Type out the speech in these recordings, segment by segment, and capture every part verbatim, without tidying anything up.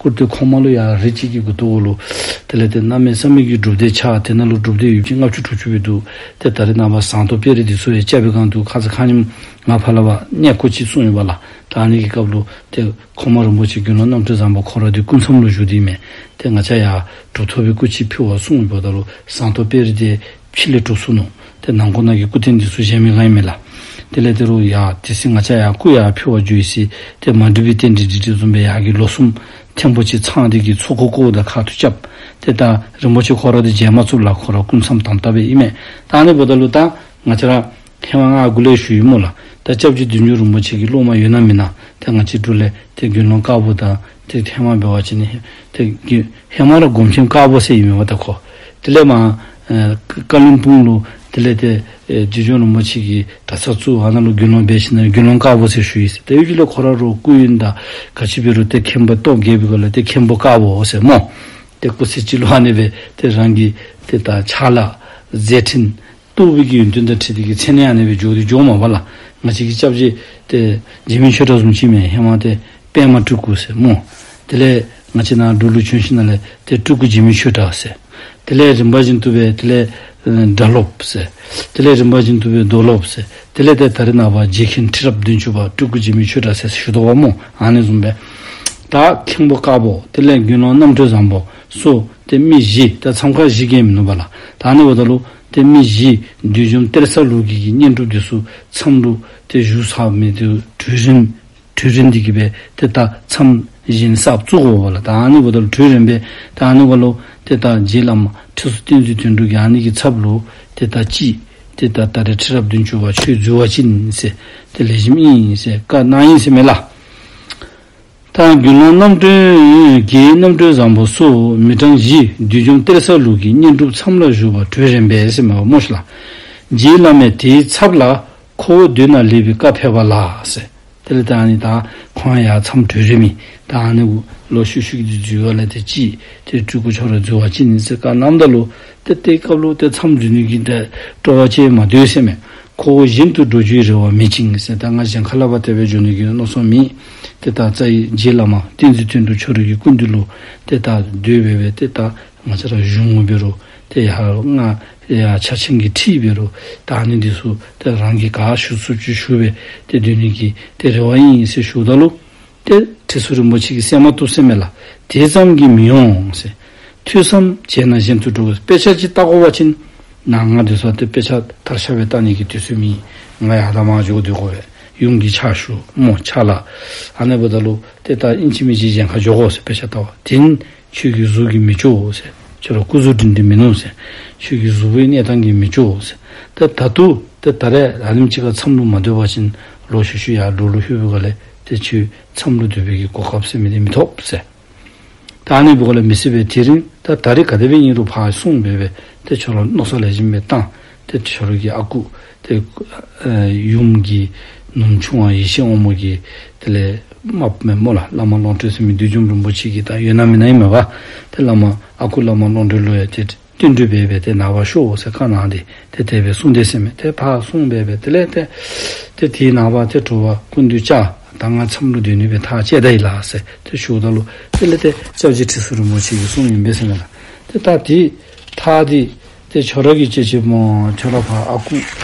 བསྐུར་ཏེ་ཁོ་མ་ལུ་ཡར་རི་ཅིག་གི་མགུ་ཏོ་ལུ་དེ་ལས་ཏེ་གནམ་མེད་ས་མེད་ཀྱི་སྒྲུབ་སྡེ་ཆགས། དེ་ནང་ལུ་སྒྲུབ་སྡེ་ཡུལ་ཅིག་ལྔ་བཅུ་དྲུག་ཅུ་སྦེ་འདུག། ཏེ་ད་རེས་ནངས་པ་ཟངས་མདོག་དཔལ་རི་འདི་ཚུ་ཡང་རྐྱབ་པའི་སྒང་དུ་ཁ་ཙ་ཁ་ཉིནམ་ང་ཕར་ལས་ཕར་གནས་སྐོར་ཅིག་སོང་ཡོདཔ་ལགས། ད་ཨ་ནི་གི་སྐབས་ལུ་ཏེ་ཁོ་མ་རིན་པོ་ཆེ་དགེ་སློང་རྣམ་གྲོལ་བཟང་པོ་ཁོ་ར་འདི་སྐུ་མཚམས་ལུ་བཞུགས་ཏེ་མས། ཏེ་ང་བཅས་ཡར་གྲུབ་ཐོབ་པའི་སྐུ་ཅིག་ཕུལ་བར་སོང་ཡོདཔ་ད་ལུ་ཟངས་མདོག་དཔལ་རི་འདི་ཕྱི་ལས་གྲུབ་སོང་ནུག། ཏེ་ནང་ཁོག་ནང་གི་སྐུ་རྟེན་འདི་ཚུ་བཞེངས་མི་ག་ཨིན་མས་ལགས། དེ་ལས་ཏེ་རུང་ཡར་དེ་སྲིད་ང་བཅས་ཡར་སྐུ་ཡར་ཕུལ་བར་འགྱོ་ཡི་ཟེར་ཏེ་མ་འགྲིག་པའི་རྟེན་འབྲེལ་འགྲིག་འགྲིག་བཟུམ་སྦེ་ཡར་གྱི་ལོ་གསུམ་ཐེངས་པོ་ཅིག་ཚང་སྟེ་གི་ཚོགས་འཁོར་བསྐོརཝ་ད་ཁ་ཐུག་རྐྱབ། ཏེ་ད་རིན་པོ་ཆེ་ཁོ་ར་འདི་མཇལ་མ་ཚུགས་ལགས། ཁོ་ར་སྐུ་མཚམས་དམ་དམ་སྦེ་ཨིན་མས། ད་ཨ་ནི་འབདཝ་ད་ལུ་ད་ང་བཅས་ར་ཧེ་མ་ང་གུ་ལས་ཞུ་ཡི་སྨོ་ལགས། ད་སྐྱབས་རྗེ་བདུད་འཇོམས་རིན་པོ་ཆེ་གི་སློབ་མ་ཡོད་ན་མེན་ན། ཏེ་ང་བཅས་འབྲུག་ལས་ཏེ་དགེ་སློང་དཀར་པོ་དང་ཏེ་ཧེ་མ་འབད་བ་ཅིན་ཏེ་དགེ་ཧེ་མ་ར་སྒོམ་ཆེན་དཀར་པོ་ཟེར་ཨིན་མས་པ། ད་ཁོ་དེ་ལས་མར་ཨེ་བཀའ་བློན་སྤུང་ལུ་དེ་ལས་ཏེ་ཨེ་བདུད་འཇོམས་རིན་པོ་ཆེ་གིས་གྲྭ་ཚང་བཙུགས། ཨ་ནཱ་ལུ་དགེ་སློང་འབད་ཞིནམ་ལས་དགེ་སློང་དཀར་པོ་ཟེར་ཞུ་ཡི་ཟེར། ཏེ་ཡུལ་གྱི་ལས་ཁོ་ར་རོགས་སྐུ་ཡོན་དང་ག་ཅི་འབད་རུང་ཏེ་མཁན་པོ་སྟོབས་རྒྱས་པའི་སྒང་ལས་ཏེ་མཁན་པོ་དཀར་པོ་ཟེར་སྨོ། ཏེ་སྐུ་ཚེ་སྤྱི་ལོ་ཨ་ནི་སྦེ་ཏེ་རང་གི་ཏེ་ད་ཕྱག་ལཱ་མཛད་འཕྲིན་རྟོགས་པའི་གི་ཡོན་ཏན་དང་འཁྲིལ་ཏེ་གི་མཚན་ནི་ཨ་ནི་སྦེ་འགྱོ་སྟེ་འགྱོཝ་མས་པ་ལགས། ང་བཅས་ཀྱི་སྐྱབས་རྗེ་ཏེ་འཇིགས་མེད་ཆོས་གྲགས་བཟུམ་ཅིག་མས། ཧེ་མ་ཏེ་པདྨ་སྤྲུལ་སྐུ་ཟེར་སྨོ། དེ་ལས་ང་བཅས་ནཱ་འབྲུག་ལུ་བྱོན་ཞིནམ་ལས་ཏེ་སྤྲུལ་སྐུ་འཇིགས་མེད་ཆོས་གྲགས་ཟེར། དེ་ལས་རིམ་པ་བཞིན་དུ་སྦེ་དེ་ལས་ཨེ་སྒྲ་སློབ་ཟེར། དེ་ལས་རིམ་པ་བཞིན་དུ་སྦེ་རྡོར་སློབ་ཟེར། དེ་ལས་ཏེ་ད་རེས་ནངས་པ་རྗེ་མཁན་ཁྲི་རབས་བདུན་ཅུ་པ་སྤྲུལ་སྐུ་འཇིགས་མེད་ཆོས་གྲགས་ཟེར་ཞུ་དོ་བ་སྨོ། ཨ་ནི་བཟུམ་སྦེ་ད་མཁན་པོ་དཀར་པོ་དེ་ལས་དགེ་སློང་རྣམ་གྲོལ་བཟང་པོ་སོགས་ཏེ་མི་བཞི། ད་མཚམས་ཁང་བཞི་གི་མིན་ནུག་པ་ལགས། ད་ཨ་ནི་འབདཝ་ད་ལུ་ཏེ་མི་བཞི་བདུད་འཇོམས་གཏེར་གསར་ལུགས་ཀྱི་གི་བསྙེན་སྒྲུབ་འདི་ཚུ་མཚམས་ལུ་ཏེ་བཞུགས་ཚར་མི་འདི་གྲོལ་རན་གྲོལ་རན་འདི་གིས་སྦེ་ཏེ་ད་མཚམས་བཞི་གསརཔ་བཙུགས་དགོ་པ་ལགས། ད་ཨ་ནི་འབདཝ་ད་ལུ་གྲོལ་རན་སྦེ་ད་ཨ་ནི་འབདཝ་ལུ་ཏེ་ད་རྗེ་བླ་མ་ཁྲི་ཟུར་བསྟན་འཛིན་དོན་གྲུབ་ཀྱིས་ཨ་ནི་གི་ཚབ་ལུ་ཏེ་ད་ཅིག་ཏེ་ད་ད་རེས་ཁྲི་རབས་བདུན་ཅུ་པ་ཁྱོད་འཛུལ་བ་ཅིན་ཟེར་ཏེ་ལེགས་ཤོམ་ཨིན་ཟེར་བཀའ་གནང་ཡི་ཟེར་མས་ལགས། ད་དགེ་སློང་རྣམ་གྲོལ་རྒྱལ་རྣམ་གྲོལ་བཟང་པོ་སོགས་མི་གྲངས་བཞི་བདུད་འཇོམས་གཏེར་གསར་ལུགས་ཀྱི་བསྙེན་སྒྲུབ་མཚམས་ལ་བཞུགས་པ་གྲོལ་རན་པས་ཟེར་མས་པ་སྨོ་ཤིག་ལགས། རྗེ་བླ་མས་དེའི་ཚབ་ལ་ཁོ་བོ་མདུན་ན་ལེགས་པའི་བཀའ་ཕེབས་པ་ལགས་ཟེར། དེ་ལས་ད་ཨ་ནི་ད་ཁོང་ཡང་མཚམས་གྲོལ་རན་མི་ད་ཨ་ནི་ལོག་ཤུལ་ཤུལ་གྱི་འཛུལ་བ་ལས་ཏེ་ཅིག་ཏེ་སྤྲུལ་སྐུ་ཁྱོད་ར་འཛུལ་བ་ཅིན་ཟེར་བཀའ་གནངམ་ད་ལུ་ཏེ་དེའི་སྐབས་ལུ་ཏེ་མཚམས་འཛུལ་ནི་གི་ཏེ་སྤྲོ་བ་ཅིག་མ་འདུག་ཟེར་མས། ཁོ་བོ་གཞན་དུ་འགྲོ་རྒྱུའི་རེ་བ་མེད་ཅིང་ཟེར། ད་ང་གཞན་ཁ་ལས་ཕར་དེ་སྦེ་འགྱོ་ནི་གི་མནོ་བསམ་མེད། ཏེ་ད་རྩ་བའི་རྗེ་བླ་མ་བསྟན་འཛིན་དོན་གྲུབ་ཁྱོད་ར་གི་སྐུ་མདུན་ལུ་ཏེ་ད་སྡོད་སྦེ་སྦེ་ཏེ་ད་ང་བཅས་ར་གཞུང་ངོ་འབད་རུང་ཏེ་ཡར་ང་ཡར་ཕྱག་ཆེན་གྱི་ཁྲིད་འབད་རུང་ད་ཨ་ནི་འདི་ཚུ་ཏེ་རང་གིས་ག་ཞུ་ཚུགསཔ་ཅིག་ཞུ་སྦེ་ཏེ་སྡོད་ནི་གི་ཏེ་རེ་བ་ཨིན་ཟེར་ཞུཝ་ད་ལུ་ཏེ་ཁྲི་ཟུར་རིན་པོ་ཆེ་གིས་གསན་མ་བཏུབ་ཟེར་མས་ལགས། དེ་ཙམ་གྱིས་མི་འོང་ཟེར། ཐོས་བསམ་བྱས་ན་གཞན་དུ་འགྲོ་དགོས། དཔེ་ཆ་ཅིག་བལྟ་དགོ་པ་ཅིན་ནངས་པ་འདི་ཚུ་ཏེ་དཔེ་ཆ་དར་ཤ་སྦེ་བལྟ་ནི་གི་དུས་ཚོད་མེད། ང་ཡར་དང་མར་འགྱོ་སྡོད་དགོ་པས། ཡུམ་གྱི་ཕྱག་ཞུ་སྨོ་ཕྱག་ལཱ། ཨ་ནི་འབདཝ་ད་ལུ་ཏེ་ད་ཨིན་ཅི་མིན་ཅི་གཞན་ཁར་འགྱོ་དགོ་ཟེར། དཔེ་ཆ་བལྟ་བར་དེ་ནི་ཁྱོད་ཀྱི་གཟུགས་ཀྱིས་མི་ལྕོགས་ཟེར། ཁྱོད་ར་སྐུ་གཟུགས་སྒྲིང་སྒྲིང་མིན་ནུག་ཟེར། ཁྱོད་ཀྱི་གཟུགས་པོའི་གནས་སྟངས་ཀྱིས་མི་ལྕོགས་ཟེར། ཏེ་ད་ལྟོ་ཏེ་ད་རེས་ཨ་ནེམ་ཅིག་ཁར་མཚམས་ལུ་མ་སྡོད་པ་ཅིན་ལོག་ཤུལ་ཤུལ་ཡར་འབྲུག་ལུ་ལྷོད་པའི་སྒང་ལས་ཏེ་ཁྱོད་མཚམས་ལུ་སྡོད་པའི་གི་གོ་སྐབས་ཟེར་མི་འདི་མི་ཐོབ་ཟེར། ད་ཨ་ནི་འབདཝ་ལས་མི་སྲིད་པས། དེ་རིང་ད་ད་རེས་ག་དེ་སྦེ་ཨིན་རུང་ཕར་སོང་སྦེ་སྦེ་ཏེ་ཁྱོད་ར་མནོ་བསམ་ལེགས་ཤོམ་སྦེ་བཏང་། ཏེ་ཁྱོད་ར་གི་ཨ་ཁུ་ཏེ་ཨེ་ཡུམ་གྱི་ནུམ་ཆུང་བ་ཡེ་ཤེས་དབང་མོ་གི་དེ་ལས་རྨགཔ་མས་སྨོ་ལགས། བླ་མ་ཀློང་གྲོལ་ཟེར་མི་བདུད་འཇོམས་རིན་པོ་ཆེ་གི་ད་ཡོད་ན་མེད་ན་ཨིན་མས་པ། ཏེ་བླ་མ་ཨ་ཁུ་བླ་མ་ཀློང་གྲོལ་ལུ་ཡང་ཏེ་བསྟུན་གྲོས་འབད་སྦེ་ཏེ་ནངས་པ་ཤོག་ཟེར་བཀའ་གནང་སྟེ་ཏེ་དེ་སྦེ་གསུངས་དེས་ཟེར་མས། ཏེ་ཕར་སོང་སྦེ་སྦེ་དེ་ལས་ཏེ་ཏེ་དེའི་ནངས་པ་ཏེ་དྲོ་པ་སྐུ་མདུན་བཅར། ད་ང་མཚམས་ལུ་སྡོད་ནི་སྦེ་ཐག་བཅད་ད་ཡི་ལགས་ཟེར་ཏེ་ཞུཝ་ད་ལུ་དེ་ལས་ཏེ་སྐྱབས་རྗེ་ཁྲི་ཟུར་རིན་པོ་ཆེ་གིས་གསུངམ་ཨིན་པས་ཟེར་མས་ལགས། ཏེ་ད་དེ་ཐག་འདི་ཏེ་ཁྱོད་ར་གིས་བཅད་བཅདཔ་སྨོ། ཁྱོད་ར་ཕར་ཨ་ཁུ་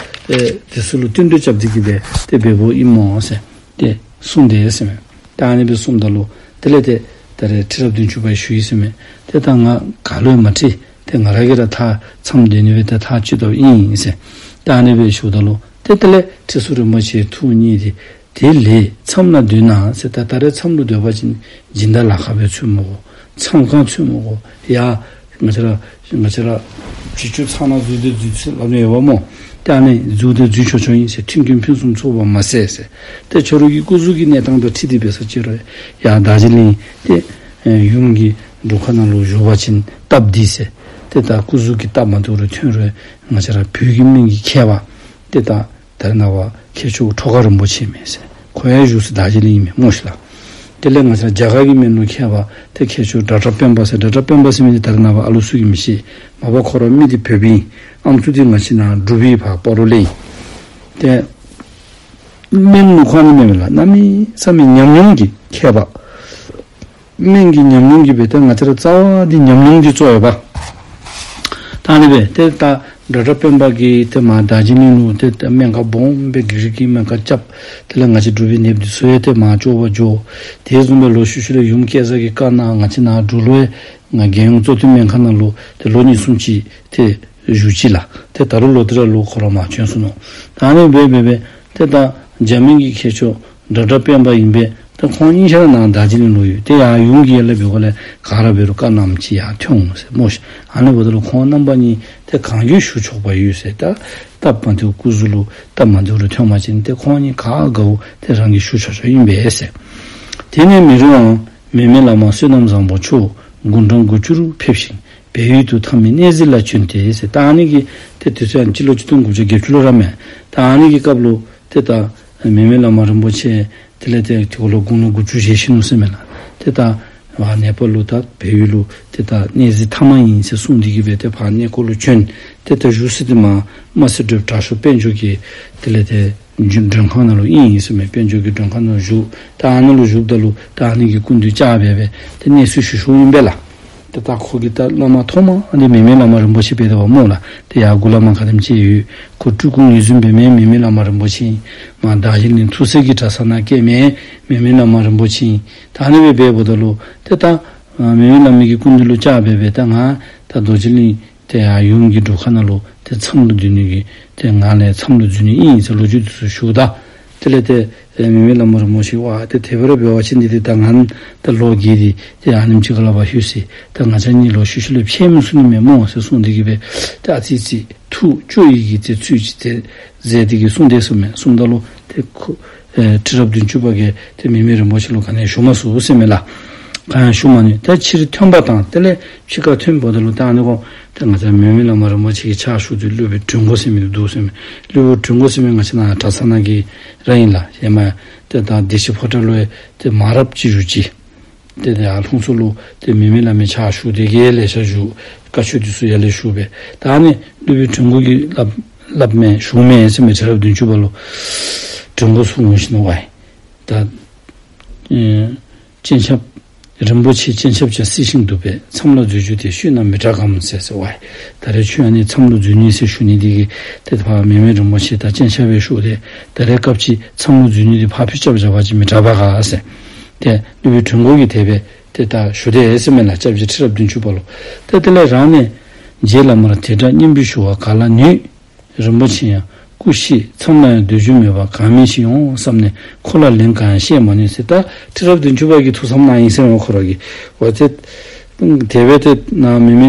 ཏེ་དེ་ཚུ་ལུ་བསྟུན་གྲོས་རྐྱབ་སྟེ་གི་སྦེ་ཏེ་འབདཝ་ཨིན་སྨོ་ཟེར་ཏེ་གསུངས་དེས་ཟེར་མས། ད་ཨ་ནི་སྦེ་གསུངམ་ད་ལུ་དེ་ལས་ཏེ་ད་རེས་ཁྲི་རབས་བདུན་ཅུ་པ་ཞུ་ཡི་ཟེར་མས། ཏེ་ད་ང་ག་ལུ་ཡང་མ་དྲིས། ཏེ་ང་ར་གིས་ར་ཐག་མཚམས་སྡོད་ནི་སྦེ་ཏེ་ཐག་བཅད་དོ་ཨིན་ཟེར། ད་ཨ་ནི་སྦེ་ཞུཝ་ད་ལུ་ཏེ་དེ་ལས་ཁྲི་ཟུར་རིན་པོ་ཆེ་ཐུགས་མཉེས་ཏེ་དེ་ལས་མཚམས་ན་སྡོད་ན་ཟེར། ད་ད་རེས་མཚམས་ལུ་སྡོད་པ་ཅིན་སྦྱིན་བདག་ལཱ་ཁག་སྦེ་འཚོལ་མི་དགོ། མཚམས་ཁང་འཚོལ་མི་དགོ། ཡ་ང་བཅས་ར་ང་བཅས་ར་བྱི་ཅུང་ཚང་ནང་འཛུལ་ཏེ་འཛུལ་ཟེར་སླབ་ནི་ཡོདཔ་སྨོ། ཏེ་ཨ་ནི་འཛུལ་ཏེ་འཛུལ་ཆོག་ཆོག་ཨིན་ཟེར། མཐུན་རྐྱེན་ཕུན་སུམ་ཚོགས་པ་མ་ཟད་ཟེར། ཏེ་ཁྱོད་ར་གི་སྐུ་གཟུགས་ཀྱི་གནས་སྟངས་དང་འཁྲིལ་ཏེ་འབད་ས་ཅིག་རུང་ཡར་རྡོ་རྗེ་གླིང་ཏེ་ཡུམ་གྱི་སྒྲུབ་ཁང་ནང་ལུ་བཞུགས་པ་ཅིན་སྟབས་བདེ་ཟེར། ཏེ་ད་སྐུ་གཟུགས་ཀྱི་སྟབས་མ་བདེཝ་རེ་ཐོན་རུང་ང་བཅས་ར་བོད་ཀྱི་སྨན་གྱི་མཁས་པ་ཏེ་ད་ད་རེས་ནངས་པ་མཁས་མཆོག་ཁྲོ་དགའ་རིན་པོ་ཆེ་མས་ཟེར། ཁོ་ཡང་བཞུགས་ས་རྡོ་རྗེ་གླིང་ཨིན་མས་སྨོ་ཤིག་ལགས། དེ་ལས་ང་བཅས་རྒྱ་གར་གྱི་སྨན་ལུ་མཁས་པ་ཏེ་མཁས་མཆོག་ཌོག་ཊར་སྤེན་པ་ཟེར། ཌོག་ཊར་སྤེན་པ་ཟེར་མི་འདི་ད་རེས་ནངས་པ་ཨ་ལུ་ཚུ་གིས་མི་ཤེས། མ་པ་ཁོ་ར་མི་འདི་བོད་པ་ཨིན། ཨམ་སྲུ་འདི་ང་བཅས་ནཱ་འབྲུག་པའི་ཕར་སྤ་རོ་ལས་ཨིན། ཏེ་སྨན་ལུ་ཁོ་ཨ་ནི་མེན་མས་ལགས། གནམ་མེད་ས་མེད་ཉམས་མྱོང་གི་མཁས་པ། སྨན་གྱི་ཉམས་མྱོང་གིས་སྦེ་ཏེ་ང་བཅས་ར་རྩ་བ་འདི་ཉམས་མྱོང་འདི་གཙོ་བོ་ཡོདཔ། ད་ཨ་ནི་སྦེ་ཏེ་ད་སྒྲ་གྲགས་སྤེན་པ་གིས་ཏེ་མར་རྡོ་རྗེ་གླིང་ལུ་ཏེ་ད་སྨན་ཁང་སྦོམ་སྦེ་བརྒྱུད་རིམ་གྱི་སྨན་ཁང་རྐྱབ། དེ་ལས་ང་བཅས་འབྲུག་པའི་ནདཔ་འདི་ཚུ་ཡང་ཏེ་མར་བཅོས་པར་འགྱོ། དེ་བཟུམ་སྦེ་ལོག་ཤུལ་ཤུལ་ལས་ཡུམ་སྐལ་བཟང་གི་བཀའ་གནང་ང་བཅས་ནཱ་འབྲུག་ལུ་ཡང་ང་རྒྱལ་ཡོངས་གཙོ་བསྟེན་སྨན་ཁང་ནང་ལུ་ཏེ་ལོ་གཉིས་གསུམ་ཅིག་ཏེ་བཞུགས་ཅི་ལགས། ཏེ་ད་རུང་ལོག་སྟེ་ར་ལོག་ཁོ་ར་མར་བྱོན་སོ་ནུག། ད་ཨ་ནི་སྦེ་འབད་འབད་ཏེ་ད་འཇར་མན་གྱི་མཁས་མཆོག་སྒྲ་གྲགས་སྤེན་པ་ཨིན་པས། ཏེ་ཁོང་གཉིས་ཆ་ར་ནཱ་རྡོ་རྗེ་གླིང་ལུ་ཡོད། ཏེ་ཡར་ཡུམ་གྱི་ཡར་ལས་འབད་དགོཔ་ལས་ག་ར་འབད་རུང་བཀའ་གནངམ་ཅིག་ཡར་ཐོན་འོང་ཟེར་སྨོ་ཤིག། ཨ་ནི་འབདཝ་ད་ལུ་ཁོང་རྣམ་པ་གཉིས་ཏེ་གང་གིས་ཞུ་ཆོགཔ་ཡོད་ཟེར། ད་སྟབས་མ་བདེཝ་སྐུ་གཟུགས་ལུ་སྟབས་མ་བདེཝ་རེ་ཐོན་པ་ཅིན་ཏེ་ཁོང་གཉིས་ག་དགའཝ་ཏེ་རང་གིས་ཞུ་ཆོག་ཆོག་ཨིན་པས་ཟེར། དེ་ནས་མི་རུའང་མེ་མེ་བླ་མ་བསོད་ནམས་བཟང་པོ་མཆོག་དགུང་གྲངས་དགུ་བཅུ་རུ་ཕེབས་ཤིང་བལ་ཡུལ་དུ་མཐའ་མའི་གནས་གཟིགས་ལ་བྱོན་ཏེ་ཟེར། ད་ཨ་ནི་གི་ཏེ་དུས་ཚོད་ཡང་སྤྱི་ལོ་ཆིག་སྟོང་དགུ་བརྒྱ་བརྒྱད་ཅུ་ལུ་ར་མས། ད་ཨ་ནི་གི་སྐབས་ལུ་ཏེ་ད་མེ་མེ་བླ་མ་རིན་པོ་ཆེ་དེ་ལས་ཏེ་དེ་འགོ་ལུ་དགུང་ལོ་དགུ་བཅུ་བཞེས་ཞིནམ་ཟེར་མས་ལགས། ཏེ་ད་ཨ་ནེ་པཱལ་ལུ་ད་བལ་ཡུལ་ལུ་ཏེ་ད་གནས་གཟིགས་མཐའ་མ་ཨིན་ཟེར་གསུངས་ཏེ་གི་སྦེ་ཏེ་ཕར་གནས་སྐོར་ལུ་བྱོན། ཏེ་ད་བཞུགས་ས་འདི་མར་དམར་སེར་སྒྲོལ་དྲག་ཤོས་དཔལ་འབྱོར་གྱི་དེ་ལས་ཏེ་མགྲོན་ཁང་ནང་ལུ་ཨིན་ཟེར་མས། དཔལ་འབྱོར་གྱི་མགྲོན་ཁང་ནང་བཞུགས། ད་ཨ་ནཱ་ལུ་བཞུགསཔ་ད་ལུ་ད་ཨ་ནི་གི་སྐུ་མདུན་བཅར་སྦེ་སྦེ་ཏེ་གནས་ཚུལ་ཞུ་ཞུཝ་ཨིན་པས་ལགས། ཏེ་ད་ཁོ་གིས་ད་བླ་མ་ཐོག་མ་ཨ་ནི་མེ་མེ་བླ་མ་རིན་པོ་ཆེ་འབད་དོ་བ་སྨོ་ལགས། ཏེ་ཡར་གུ་ལས་མར་ག་དེམ་ཅིག་ཡོད། ཁོ་སྤྲུལ་སྐུ་ངོས་འཛིན་འབད་མི་མེ་མེ་བླ་མ་རིན་པོ་ཆེ་ཨིན། མར་རྡོ་རྗེ་གླིང་ཐུགས་སྲས་ཀྱི་གྲྭ་ཚང་ནང་བསྐྱལ་མི་མེ་མེ་བླ་མ་རིན་པོ་ཆེ་ཨིན། ད་ཨ་ནི་སྦེ་འབདཝ་ད་ལུ་ཏེ་ད་ཨ་མེ་མེ་བླ་མ་གི་སྐུ་མདུན་ལུ་བཅར་སྦེ་སྦེ་ད་ང་ད་རྡོ་རྗེ་གླིང་ཏེ་ཡར་ཡུམ་གྱི་སྒྲུབ་ཁང་ནང་ལུ་ཏེ་མཚམས་ལུ་འཛུལ་ནི་གི་ཏེ་ང་ལས་མཚམས་ལུ་འཛུལ་ནི་ཨིན་ཟེར་ལོ་རྒྱུས་འདི་ཚུ་ཞུཝ་ད་དེ་ལས་ཏེ་ཨེ་མེ་མེ་བླ་མ་རིན་པོ་ཆེ་ཝ་ཏེ་དེ་སྦེ་ར་འབད་བ་ཅིན་འདི་ཏེ་ད་ང་ད་ལོ་རྒས་ཏེ་ཏེ་ཨ་ནེམ་ཅིག་ཁར་ལུ་ཕར་ལྷོད་ཅི། ད་ང་བཅས་གཉིས་ལོག་ཤུལ་ཤུལ་ལས་ཕྱད་མི་ཚུགས་ནི་མས་སྨོ་ཟེར་གསུངས་ཏེ་གི་སྦེ་ཏེ་ཨ་ཙི་ཅིག་ཐུགས་སྐྱོ་བའི་གི་ཏེ་ཚུལ་ཅིག་ཏེ་མཛད་དེ་གི་གསུངས་ཏེ་ཟེར་མས། གསུངམ་ད་ལུ་ཏེ་ཁོ་ཨེ་ཁྲི་རབས་བདུན་ཅུ་པ་གིས་ཏེ་མེ་མེ་རིན་པོ་ཆེ་ལུ་ག་ནི་ཡང་ཞུ་མ་ཚུགས་ཟེར་མས་ལགས། ག་ཡང་ཞུ་མ་ནུས། ད་ཕྱིར་ཐོན་པ་དང་དེ་ལས་ཕྱི་ཁར་ཐོན་པ་ད་ལུ་ད་ཨ་ནི་གོ་ཏེ་ང་བཅས་མེ་མེ་བླ་མ་རིན་པོ་ཆེ་གི་ཕྱག་ཞུ་སྟེ་སློབ་དཔོན་དྲུང་འགོ་ཟེར་མི་འདི་འདུག་ཟེར་མས། སློབ་དཔོན་དྲུང་འགོ་ཟེར་མི་ང་བཅས་ནཱ་གྲྭ་ཚང་ནང་གི་ར་ཨིན་ལགས། ཧེ་མ་ཏེ་ད་བདེ་ཆེན་ཕོ་བྲང་ལུ་ཡང་ཏེ་མང་རབས་ཅིག་བཞུགས་ཅི། ཏེ་ཏེ་ཡར་ལྷུང་བཟེད་ལུ་ཏེ་མེ་མེ་བླ་མའི་ཕྱག་ཞུ་སྟེ་གི་ལེ་ཤ་བཞུགས། བཀའ་ཆོས་འདི་ཚུ་ཡར་ལས་ཞུ་སྦེ། ད་ཨ་ནི་སློབ་དཔོན་དྲུང་འགོ་གིས་སླབ་སླབ་མས་ཞུ་མས་ཟེར་མས། ཁྲི་རབས་བདུན་ཅུ་པ་ལུ་དྲུང་འགོ་ཚུ་འོང་ཞིནམ་ཝའི་ད་ཨེ་སྤྱན་ཆབ་རིན་པོ་ཆེ་སྤྱན་ཆབ་ཀྱང་སྲིད་ཞིང་འདུག་པས། མཚམས་ལ་འཛུལ་རྒྱུ་དེ་ཤོས་ན་མི་དྲག་གམ་ཟེར་ཟེར་ཝའི། ད་རེས་ཁྱོད་ཨ་ནི་མཚམས་ལུ་འཛུལ་ནི་ཟེར་ཞུ་ནི་འདི་གིས་ཏེ་ཕར་མེ་མེ་རིན་པོ་ཆེ་ད་སྤྱན་ཆབ་སྦེ་ཞུ་སྟེ་ད་རེས་སྐབས་ཅིག་མཚམས་ལུ་འཛུལ་ནི་འདི་ཕར་ཕུད་རྐྱབ་བཞག་པ་ཅིན་མི་དྲག་པས་ག་ཟེར། ཏེ་སློབ་དཔོན་དྲུང་འགོ་གིས་དེ་སྦེ་ཏེ་ད་ཞུ་དེས་ཟེར་མས་ལགས། སྐྱབས་རྗེ་ཁྲི་རབས་བདུན་ཅུ་པ་ལུ། ཏེ་དེ་ལས་རང་ནས་རྗེ་བླ་མར་དེ་སྒྲ་སྙན་པོས་ཞུ་བ་ག་ལ་ནུས། རིན་པོ་ཆེ་ཡང་སྐུ་གཤེགས་མཚམས་ལ་ཡང་སྡོད་རྒྱུ་མེད་པར་གང་མིན་ཞིག་ཡོང་བསམ་ནས་ཁོ་ལ་ལན་གང་ཡང་བཤད་མ་ནུས་ཟེར། ད་ཁྲི་རབས་བདུན་ཅུ་པ་གི་ཐུགས་བསམ་གནང་ཡི་ཟེར་མས་ཁོ་ར་གིས། འོ་ཏེ་དེ་སྦེ་ཏེ་ནཱ་མེ་མེ་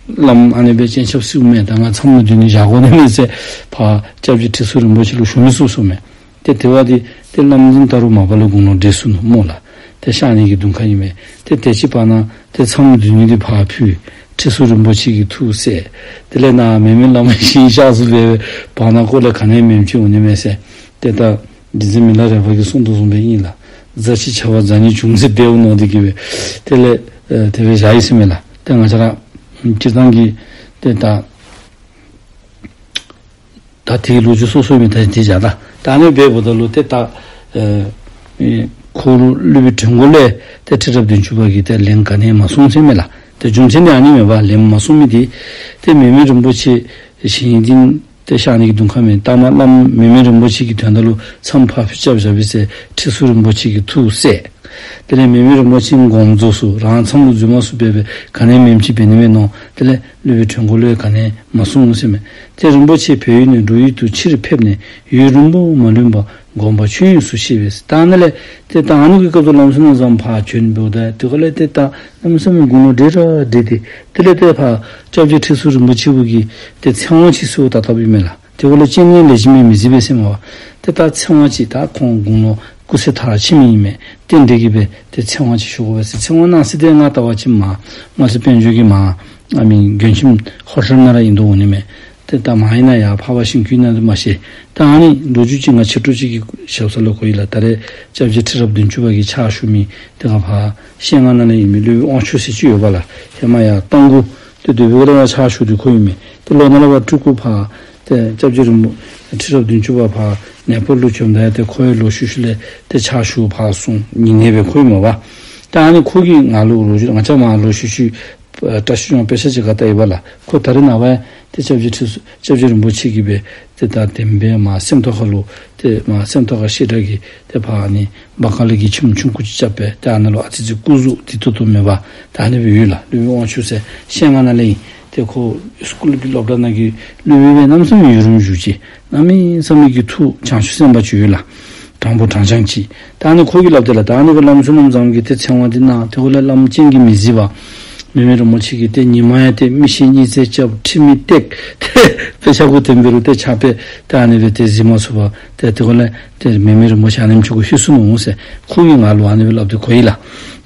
བླམ་ཨ་ནི་སྦེ་སྤྱན་ཆབ་སྲིད་མས། ད་ང་མཚམས་ལུ་འཛུལ་ནི་བཞག་དགོ་ནི་མས་ཟེར་ཕར་སྐྱབས་རྗེ་ཁྲི་ཟུར་རིན་པོ་ཆེ་ལུ་ཞུ་མི་ཚུགས་ཟེར་མས། ཏེ་དེ་བ་འདི་ཏེ་བླམ་འཛིན་ད་རུང་མ་པ་ལས་དགུང་ལོ་བགྲེས་སོ་ནུག་སྨོ་ལགས། ཏེ་གཤགས་ནི་གི་གདོང་ཁ་ཨིན་མས། ཏེ་དེ་ཅིག་བར་ན་ཏེ་མཚམས་འཛུལ་ནི་འདི་ཕར་ཕུད། ཁྲི་ཟུར་རིན་པོ་ཆེ་གི་ཐུགས་སྲས། དེ་ལས་ནཱ་མེ་མེ་བླ་མ་ཞིང་གཤགས་སོ་སྦེ་བར་ན་ཁོ་ལས་ག་ནི་ཡང་མེདཔ་ཅིག་འོང་ནི་མས་ཟེར། ཏེ་ད་རྗེ་བཙུན་མི་ལ་རས་པ་གིས་གསུངས་དོ་བཟུམ་སྦེ་ཨིན་ལགས། གཟའ་ཆི་བྱ་བ་གཟའ་ཉི་བྱུང་ཟེར་འབདཝ་མནོ་སྟེ་གི་སྦེ་དེ་ལས་ཨེ་དེ་སྦེ་བཞག་ཡི་ཟེར་མས་ལགས། ཏེ་ང་བཅས་ར་སྤྱིར་བཏང་གི་ཏེ་ད་ད་དེའི་ལོ་རྒྱུས་སོ་སོ་མི་ད་དེ་བཞག་ད། ད་ཨ་ནི་འབདཝ་ད་ལུ་ཏེ་ད་ཨེ་ཁོ་ལུ་སློབ་དཔོན་དྲུང་འགོ་ལས་ཏེ་ཁྲི་རབས་བདུན་ཅུ་པ་གིས་ཏེ་ལན་ག་ནི་ཡང་མ་གསུངས་ཟེར་མས་ལགས། ཏེ་རྒྱུ་མཚན་ནི་ཨ་ནི་མས་པ། ལན་མ་གསུངས་མི་འདི་ཏེ་མེ་མེ་རིན་པོ་ཆེ་ཞིང་འདི་ཏེ་གཤགས་ནི་གི་གདོང་ཁ་མས། ད་མར་བླམ་མེ་མེ་རིན་པོ་ཆེ་གི་དོན་དག་ལུ་མཚམས་ཕར་ཕུད་རྐྱབ་བཞག་པས་ཟེར་ཁྲི་ཟུར་རིན་པོ་ཆེ་གི་ཐུགས་སྲས། དེ་ལས་མེ་མེ་རིན་པོ་ཆེ་དགོངས་རྫོགས་སོ་རང་མཚམས་ལུ་འཛུལ་མ་ཚུགས་པས་སྦེ་ག་ནི་ཡང་མེདཔ་ཅིག་འབད་ནི་མས་མནོ། དེ་ལས་སློབ་དཔོན་དྲུང་འགོ་ལུ་ཡང་ག་ནི་ཡང་མ་གསུངས་ཟེར་མས། ཏེ་རིན་པོ་ཆེ་བལ་ཡུལ་ནས་འབྲུག་ཡུལ་དུ་ཕྱིར་ཕེབས་ནས་ཡུན་རིང་པོ་མ་ལོན་པར་དགོངས་པ་ཆོས་དབྱིངས་སུ་གཤེགས་པས། ད་ཨ་ནཱ་ལས་ཏེ་ད་ཨ་ནི་གི་སྐབས་སུ་ལམ་སེང་ནང་ཙམ་ཕར་བྱོན་འབདཝ་ད་དེ་ཁ་ལས་ཏེ་ད་ལམ་སེང་མི་དགུང་ལོ་བགྲེས་ར་བགྲེས་ཏེ་དེ་ལས་ཏེ་ཕར་སྐྱབས་རྗེ་ཁྲི་ཟུར་རིན་པོ་ཆེ་བོ་གིས་ཏེ་ཚེ་དབང་ཅིག་གསོལཝ་བཏབ་བཏབཔ་ཨིན་མས་ལགས། དེ་འབདཝ་ལས་སྤྱན་ནི་ལེགས་ཤོམ་མི་མཛད་པས་ཟེར་མས་པ། ཏེ་ད་ཚེ་དབང་ཅིག་ད་ཁོང་དགུང་ལོ་སྐུ་ཚེ་མཐར་ཕྱིན་མི་ཨིན་མས། ཏེ་འདི་གིས་སྦེ་ཏེ་ཚེ་དབང་ཅིག་ཞུ་དགོ་པས་ཟེར། ཚེ་དབང་གནང་ས་འདི་ང་བལྟ་བ་ཅིན་མར་དམར་སེར་དཔལ་འབྱོར་གྱི་མར་ཨ་མི་མགྱོན་ཁྱིམ་ཧོ་ཊེལ་ནང་ར་ཨིན་དོ་འོང་ནི་མས། ཏེ་ད་མར་ཨིན་ན་ཡར་འཕགས་པ་ཤིང་ཀུན་ན་འདི་མ་ཤེས། ད་ཨ་ནི་ལོ་རྒྱུས་ཅིག་ང་ཕྱི་དྲོ་ཅིག་གི་ཞབས་ས་ལུ་གོ་ཡི་ལགས། ད་རེས་སྐྱབས་རྗེ་ཁྲི་རབས་བདུན་ཅུ་པ་གིས་ཕྱག་ཞུ་མི་དེ་ཁར་ཕར་ཤེལ་རྔ་ནང་ལས་ཨིན་མི་སློབ་དབྱངས་ཆོས་ཟེར་ཅིག་ཡོད་པ་ལགས། ཧེ་མ་ཡར་རྟ་མགོ་ཏེ་སྡོད་པའི་སྒང་ལས་ཕར་ཕྱག་ཞུ་སྟེ་འཁོད་ཨིན་མས། ཏེ་ལོག་ནཱ་ལས་ཕར་སྤྲུལ་སྐུ་ཕར་ཏེ་སྐྱབས་རྗེ་རིན་པོ་ཁྲི་རབས་བདུན་ཅུ་པ་ཕར་ནེ་པཱལ་ལུ་བྱོནམ་ད་ཡང་ཏེ་ཁོ་ཡང་ལོག་ཤུལ་ཤུལ་ལས་ཏེ་ཕྱག་ཞུ་ཕར་སོང་ནི་ཨིན་པས། ཁོ་ཨིན་མས་པ། ད་ཨ་ནི་ཁོ་གིས་ང་ལུ་ལོ་རྒྱུས་ང་བཅས་མར་ལོག་ཤུལ་ཤུལ་ཨ་བཀྲ་ཤིས་ལྗོངས་དཔེ་ཆ་ཅིག་ཁར་བལྟ་ཡི་པ་ལགས། ཁོ་ད་རེས་ནངས་པ་ཡང་ཏེ་སྐྱབས་རྗེ་ཁྲི་ཟུར་སྐྱབས་རྗེ་རིན་པོ་ཆེ་གིས་སྦེ་ཏེ་ད་དེ་སྦེ་མར་སེམས་རྟོགས་ཁ་ལུ་ཏེ་མར་སེམས་རྟོགས་ཁ་བཤད་གྲྭ་གི་ཏེ་ཕར་ཨ་ནི་སྦ་ཁ་ལས་ཀྱི་ཁྱིམ་ཆུང་ཀུ་ཅིག་རྐྱབ་སྦེ་ཏེ་ཨ་ནཱ་ལུ་ཨ་ཙི་ཙི་སྐུ་གཟུགས་དེ་ཏོག་ཏོ་མེད་པར་ད་ཨ་ནི་སྦེ་ཡོད་ལགས། སློབ་དཔོན་དབང་ཕྱུག་ཟེར་ཤེལ་རྔ་ནང་ལས་ཨིན། ཏེ་ཁོ་སི་ཀུལ་གྱི་སློབ་གྲྭ་ནང་གི་སློབ་དཔོན་སྦེ་གནམ་མེད་ས་མེད་ཡུན་རིངམོ་བཞུགས་ཅི། གནམ་མེད་ས་མེད་ཀྱི་ཐུགས་བྱང་ཆུབ་སེམས་དཔའ་ཅིག་ཡོད་ལགས། དྲང་པོ་དྲང་བཞག་ཅིག། ད་ཨ་ནི་ཁོ་གིས་སླབ་དེས་ལགས། ད་ཨ་ནི་སྦེ་བླམ་བསོད་ནམས་བཟངམོ་གིས་ཏེ་ཚེ་དབང་འདི་གནང་། ཏེ་ཁོ་ལས་བླམ་སྤྱན་གྱིས་མི་གཟིགས་པར་མེ་མེ་རིན་པོ་ཆེ་གིས་ཏེ་ཉི་མ་ཡང་ཏེ་མིག་ཤེལ་གཉིས་རྩེག་རྐྱབ་ཁྲི་མིག་བཏེག་ཏེ་དཔེ་ཆ་གུ་དེ་འབད་རུང་ཏེ་ཕྱག་དཔེ་ཏེ་ཨ་ནི་སྦེ་ཏེ་གཟིགས་མ་ཚུགས་པར་ཏེ་ཏེ་ཁོ་ལས་ཏེ་མེ་མེ་རིན་པོ་ཆེ་ཨ་ནེམ་ཅིག་གུ་ལྷོད་སོ་ནུག་ཟེར་ཁོ་གིས་ང་ལུ་ཨ་ནི་སྦེ་སླབ་སྟེ་གོ་ཡི་ལགས།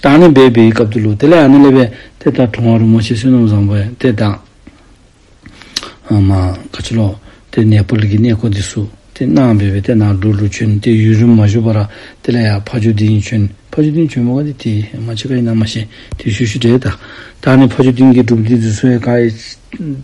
ད་ཨ་ནི་སྦེ་འབད་བའི་སྐབས་དེ་ལུ་དེ་ལས་ཨ་ནི་ལས་སྦེ་ཏེ་ད་དྲུང་པ་རིན་པོ་ཆེ་བསོད་ནམས་བཟང་པོ་ཡང་ཏེ་ད་ཨ་མར་ག་ཅི་ལོ་ཏེ་ནེ་པཱལ་གྱི་གནས་སྐོར་འདི་ཚུ་ཏེ་གནང་སྦེ་སྦེ་ཏེ་ནཱ་འབྲུག་ལུ་བྱོན། ཏེ་ཡུན་རིངམོ་མ་བཞུགས་པར་དེ་ལས་ཡར་ཕ་ཇོ་སྡིངས་བྱོན། ཕ་ཇོ་སྡིངས་བྱོནམ་ག་ཏེ་ཏེ་མ་ཅིག་ཁར་ཨིན་ན་མ་ཤེས། ཏེ་ཤུལ་ཤུལ་འདྲས་ད། ད་ཨ་ནི་ཕ་ཇོ་སྡིངས་ཀྱི་སྒྲུབ་སྡེ་འདི་ཚུ་ཡང་ག་ར་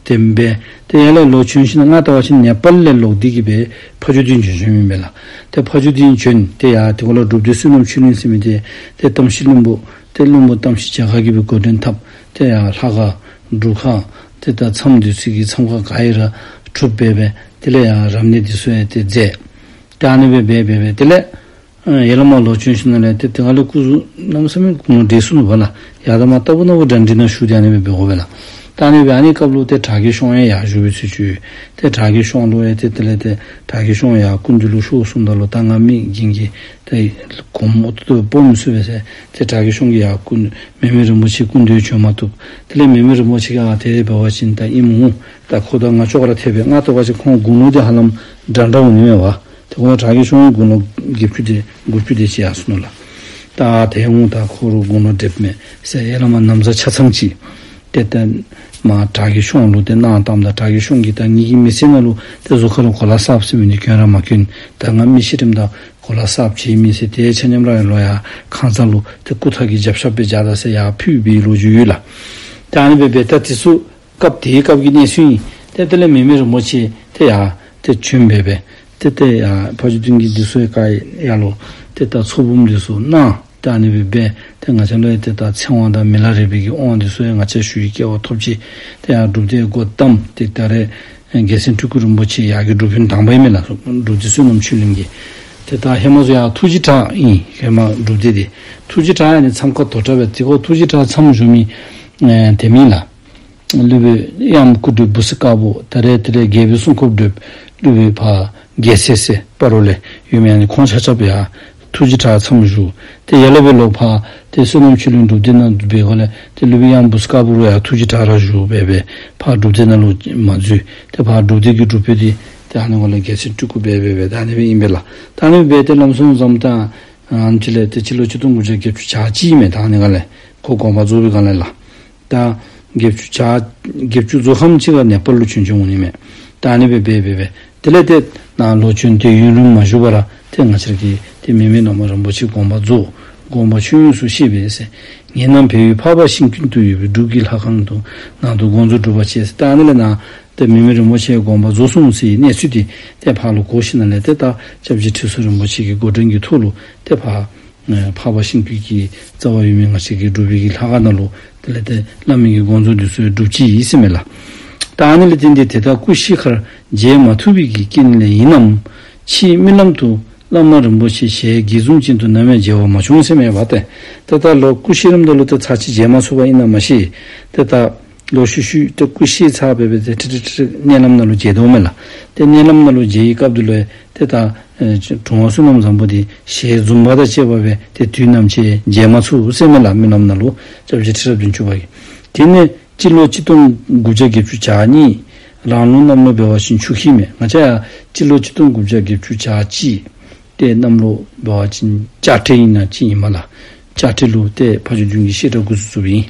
དེ་སྦེ་ཏེ་ཡར་ལས་ལོག་བྱོན་ཞིནམ་ལས་ང་བལྟ་བ་ཅིན་ནེ་པཱལ་ལས་ལོག་སྟེ་གི་སྦེ་ཕ་ཇོ་སྡིངས་བྱོན་བྱོནམ་ཨིན་པས་ལགས། ཏེ་ཕ་ཇོ་སྡིངས་བྱོན། ཏེ་ཡར་ཏེ་ཁོ་ལུ་སྒྲུབ་སྡེ་བསོད་ནམས་ཆོས་གླིང་ཟེར་མི་འདི་ཏེ་གཏམ་ཞིག་བློན་པོ་ཏེ་བློན་པོ་གཏམ་ཞིག་མཇལ་ཁ་གི་སྦེ་འགོ་འདྲེན་འཐབ། ཏེ་ཡར་ལྷ་ཁང་སྒྲུབ་ཁང་ཏེ་ད་མཚམས་འདི་ཚུ་གི་མཚམས་ཁང་ག་ར་གྲུབ་སྦེ་སྦེ་དེ་ལས་ཡར་རབ་གནས་འདི་ཚུ་ཡང་ཏེ་མཛད། ཏེ་ཨ་ནི་སྦེ་སྦེ་སྦེ་སྦེ་དེ་ལས་ཨ་ཡར་ལས་མར་ལོག་བྱོན་ཞིནམ་ལས་ཏེ་དེ་ཁ་ལས་སྐུ་གཟུགས་གནམ་མེད་ས་མེད་དགུང་ལོ་བགྲེས་སོ་ནུག་པ་ལགས། ཡར་དང་མར་ལྟ་བུ་ན་བུ་འདྲ་འདྲ་ནང་བཞུགས་ཏེ་ཨ་ནི་སྦེ་འབད་དགོ་པས་ལགས། ད་ཨ་ནི་སྦེ་ཨ་ནི་སྐབས་ལུ་ཏེ་དྲག་གི་གཤོང་ཡང་ཡར་བཞུགས་པའི་ཚུལ་ཅིག། ཏེ་དྲག་གི་གཤོང་ལུ་ཡང་ཏེ་དེ་ལས་ཏེ་དྲག་གི་གཤོང་ཡར་སྐུ་མདུན་ལུ་ཤོག་གསུངམ་ད་ལུ་ད་ང་མི་རྒན་གྱི་ཏེ་གོམ་འོག་ཏུ་སྤོ་མི་ཚུགས་པས་ཟེར་ཏེ་དྲག་གི་གཤོང་གིས་ཡར་སྐུ་མེ་མེ་རིན་པོ་ཆེ་སྐུ་མདུན་བྱོན་མ་བཏུབ། དེ་ལས་མེ་མེ་རིན་པོ་ཆེ་གིས་ཨ་དེ་སྦེ་འབད་བ་ཅིན་ད་ཨིནམ་འོང་། ད་ཁོ་དང་ང་ཅོག་ར་འཐདཔ་སྦེ་ང་བལྟ་བ་ཅིན་ཁོང་དགུང་ལོ་འདི་ཧ་ལམ་འདྲ་འདྲ་འོང་ནི་མས་པ། ཏེ་ཁོང་དྲག་གི་གཤོང་དགུང་ལོ་བརྒྱད་ཅུ་དེ་དགུ་བཅུ་དེ་ཅིག་ཡར་སོ་ནུག་ལགས། ད་དེ་འོང་ད་ཁོ་ར་དགུང་ལོ་བགྲེསཔ་མས་ཟེར་ཡར་ལས་མར་ན་བཟའ་ཆ་ཚང་ཅིག་ཏེ་ཏེ་མར་དྲག་གི་གཤོང་ལུ་ཏེ་གནང་བཏངམ་ད་དྲག་གི་གཤོང་གིས་ད་ངེ་གི་མི་ཚེ་ནང་ལུ་ཏེ་གཟུགས་ཁ་ལུ་གོ་ལ་གསརཔ་ཟེར་མི་འདི་གྱོན་ར་མ་གྱོན། ད་ང་མི་ཤི་རནམ་ད་གོ་ལ་གསརཔ་ཅིག་མེད་ཟེར་ཏེ་ཆ་མཉམ་ར་ལོག་ཡར་ཁང་གསར་ལུ་ཏེ་སྐུ་ཐང་གི་རྒྱབ་ཤ་སྦེ་བཞག་ད་ཟེར་ཡར་ཕུལ་བའི་ལོ་རྒྱུས་ཡོད་ལགས། ད་ཨ་ནི་སྦེ་སྦེ་ད་དེ་ཚུ་སྐབས་དེའི་སྐབས་ཀྱི་གནས་ཚུལ་ཨིན། ཏེ་དེ་ལས་མེ་མེ་རིན་པོ་ཆེ་ཏེ་ཡར་ཏེ་བྱོན་སྦེ་སྦེ་ཏེ་ཏེ་ཡར་ཕ་ཇོ་སྡིངས་ཀྱི་འདི་ཚུ་ཡང་ག་ར་ལུ་ཏེ་ད་ཚོགས་འབུམ་འདི་ཚུ་གནང་། ཏེ་ཨ་ནི་སྦེ་སྦེ་ཏེ་ང་བཅས་ལུ་ཡང་ཏེ་ད་ཚེ་དབང་དང་མི་ལ་རས་པའི་གི་དབང་འདི་ཚུ་ཡང་ང་བཅས་ཞུ་བའི་སྐལ་བ་ཐོབ་ཅི། ཏེ་ཡར་སྒྲུབ་སྡེ་སྒོ་བསྡམས། ཏེ་ད་རེས་རྒྱལ་མཚན་སྤྲུལ་སྐུ་རིན་པོ་ཆེ་ཡར་གྱི་སྒྲུབ་དཔོན་དང་པ་ཨིན་མས་ལགས། སྒྲུབ་སྡེ་བསོད་ནམས་ཆོས་གླིང་གི། ཏེ་ད་ཧེ་མ་ཚུ་ཡར་ཐུགས་རྗེ་བྲག་ཨིན། ཧེ་མ་སྒྲུབ་སྡེ་འདི་ཐུགས་རྗེ་བྲག་ཨ་ནི་མཚམས་ཁང་དོ་བྲག་སྦེ་ཏེ་ཁོ་ཐུགས་རྗེ་བྲག་མཚམས་བཞུགས་མི་ཨེ་དེ་མེན་ལགས། སློབ་དཔོན་གཡང་སྐུ་བགྲེས་བུ་སྲི་དཀར་པོ་ད་རེས་དེ་ལས་རྒྱལ་པོའི་སྲུང་སྐྱོབ་སྒྲུབ་སློབ་དཔོན་ཕར་རྒྱལ་སྲས་ཟེར་སྤ་རོ་ལས་ཡོད་མི་ཨ་ནི་ཁོང་ཆ་ཁྱབ་ཡར་ཐུགས་རྗེ་བྲག་མཚམས་བཞུགས། ཏེ་ཡར་ལས་སྦེ་ལོག་ཕར་ཏེ་བསོད་ནམས་ཆོས་གླིང་སྒྲུབ་སྡེ་ནང་འབད་དགོཔ་ལས་ཏེ་སློབ་དཔོན་གཡང་བུ་སྲི་དཀར་པོ་ར་ཡར་ཐུགས་རྗེ་བྲག་ར་བཞུགས་སྦེ་སྦེ་ཕར་སྒྲུབ་སྡེ་ནང་ལུ་མ་འཛུལ། ཏེ་ཕར་སྒྲུབ་སྡེ་གི་སྒྲུབ་དཔོན་འདི་ཏེ་ཨ་ནི་འགོ་ལས་རྒྱལ་མཚན་སྤྲུལ་སྐུ་སྦེ་སྦེ་སྦེ་ད་ཨ་ནི་སྦེ་ཨིན་པས་ལགས། ད་ཨ་ནི་སྦེ་ཏེ་བླམ་བསོད་ནམས་བཟངམོ་ད་ཨ་ནི་ཅིག་ལས་ཏེ་སྤྱི་ལོ་གཅིག་སྟོང་དགུ་བརྒྱ་བརྒྱད་ཅུ་གྱ་གཅིག་མས། ད་ཨ་ནི་སྒང་ལས་ཁོ་དགོངས་པ་རྫོགས་པའི་སྒང་ལས་ལགས། ད་བརྒྱད་ཅུ་གྱ་བརྒྱད་ཅུ་རྫོགས་ཁམས་ཅིག་ཁར་ནེ་པཱལ་ལུ་བྱོན་བྱོནམ་འོང་ནི་མས། ད་ཨ་ནི་སྦེ་སྦེ་སྦེ་སྦེ་དེ་ལས་ཏེ་ནཱ་ལོག་བྱོན་ཏེ་ཡུན་རིངམོ་མ་བཞུགས་པར་ཏེ་ང་བཅས་ཀྱི་ཏེ་མེ་མེ་ནོར་མ་རིན་པོ་ཆེ་དགོངས་པ་རྫོགས། དགོངས་པ་ཆོས་དབྱིངས་སུ་གཤེགས་པས་ཟེར། ངེད་རྣམས་བལ་ཡུལ་འཕགས་པ་ཤིང་ཀུན་ཏུ་ཡོད་པའི་འབྲུག་གི་ལྷ་ཁང་དུ་ནང་དུ་དགོངས་རྫོགས་སྒྲུབ་པར་བྱེད་ཟེར། ད་ཨ་ནི་ལས་ནཱ་ཏེ་མེ་མེ་རིན་པོ་ཆེ་དགོངས་པ་རྫོགས་སོང་ཟེར་བའི་གནས་ཚུལ་འདི་ཏེ་ཕར་ལུ་གོ་ཞིནམ་ལས་ཏེ་ད་སྐྱབས་རྗེ་ཁྲི་ཟུར་རིན་པོ་ཆེ་གི་འགོ་འདྲེན་གྱི་ཐོག་ལུ་ཏེ་ཕར་ཨེ་འཕགས་པ་ཤིང་ཀུན་གྱི་རྩ་བ་ཡོད་མི་ང་བཅས་ཀྱི་འབྲུག་པའི་གི་ལྷ་ཁང་ནང་ལུ་དེ་ལས་ཏེ་བླ་མའི་གི་དགོངས་རྫོགས་འདི་ཚུ་སྒྲུབ་ཅི་ཨིན་ཟེར་མས་ལགས། ད་ཨ་ནི་ལས་བརྟེན་ཏེ་དེ་དག་སྐུ་གཤེགས་ཁར་མཇལ་མ་ཐུབ་པའི་གི་རྐྱེན་ལས་ཡིན་ནམ། ཕྱིས་རྨི་ལམ་དུ་བླ་མ་རིན་པོ་ཆེ་ཞལ་གྱིས་བཟུང་ཅན་དུ་ནམ་ཡང་མཇལ་བར་མ་བྱུང་ཟེར་མས་པ་ཏེ། ཏེ་ད་ལོག་སྐུ་གཤེགས་རནམ་ད་ལུ་ཏེ་ཚར་གཅིག་མཇལ་མ་ཚུགས་པ་ཨིན་ན་མ་ཤེས། ཏེ་ད་ལོག་ཤུལ་ཤུལ་ཏེ་སྐུ་གཤེགས་ཚར་སྦེ་སྦེ་ཏེ་ཁྲིག་ཁྲིག་ཁྲིག་ཁྲིག་མནལ་ལམ་ནང་ལུ་མཇལ་དོ་མས་ལགས། ཏེ་མནལ་ལམ་ནང་ལུ་མཇལ་བའི་སྐབས་དེ་ལུ་ཏེ་ད་ཨེ་དྲུང་པ་བསོད་ནམས་བཟང་པོ་འདི་ཞལ་འཛུམ་པ་དང་བཅས་པ་སྦེ་ཏེ་དུས་ནམ་ཕྱེད་མཇལ་མ་ཚུགས་ཟེར་མས་ལགས། རྨི་ལམ་ནང་ལུ་སྐྱབས་རྗེ་ཁྲི་རབས་བདུན་ཅུ་པ་གིས། དེ་ནས་སྤྱི་ལོ་གཅིག་སྟོང་དགུ་བརྒྱ་བརྒྱད་ཅུ་གྱ་གཉིས། རང་ལུགས་གནམ་ལོ་འབད་བ་ཅིན་ཆུ་ཁྱི་མས། ང་བཅས་ཡང་སྤྱི་ལོ་གཅིག་སྟོང་དགུ་བརྒྱ་བརྒྱད་ཅུ་གྱ་གཅིག། ཏེ་གནམ་ལོ་འབད་བ་ཅིན་ལྕགས་སྤྲེལ་ཨིན་ན་ཅིག་ཨིན་མས་ལགས། ལྕགས་སྤྲེལ་ལུ་ཏེ་ཕ་ཇོ་སྡིངས་ཀྱི་བཤད་གྲྭ་འགོ་བཙུགས་བཙུགསཔ་ཨིན།